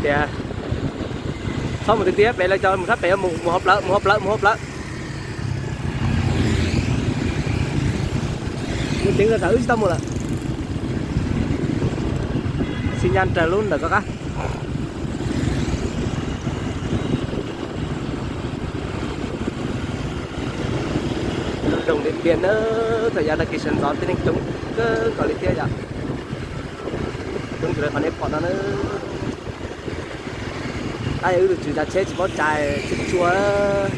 Tias txhob mus tiag tiag, pem lawv cov mus sab pem, mus mus hauv plawv, mus hauv plawv, mus hauv plawv. Mus ceev tawm wb tsis tau mus lawm. Xi nyas raws lub ntawm ko qab. Lub nroog Diam Npiam na, thaum yav tag kis sawv ntxov tib neeg coob kawg nkaus li thiab yom. Coob nkaus li qhov nej pom no na. Tab wb tus tswv tsav tsheb tsis paub tshais tsuag tsuag.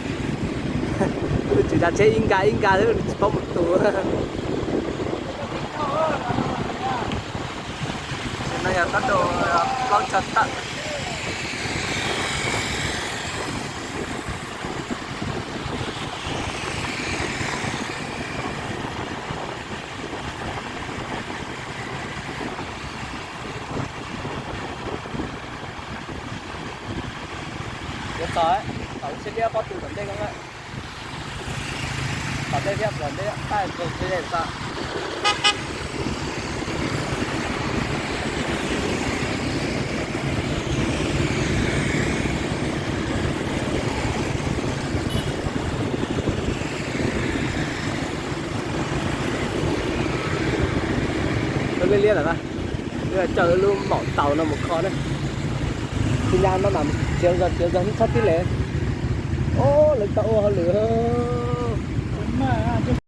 Wb tus tswv tsav tsheb ib nkas ib nkas xwb tsis paub mus tus. No yog tốc độ plaub caug tawm. Yuav txog, tom lub tsheb liab pob tw tom ntej ko na. Tom ntej thiab, tom ntej, thaij rau tsheb txog. Liab liab lawm, coj lub maum taus no mus kho na. Xi nyas no mas txiav zog txiav zog txhob tib le. Lawv tau ua hauj lwm.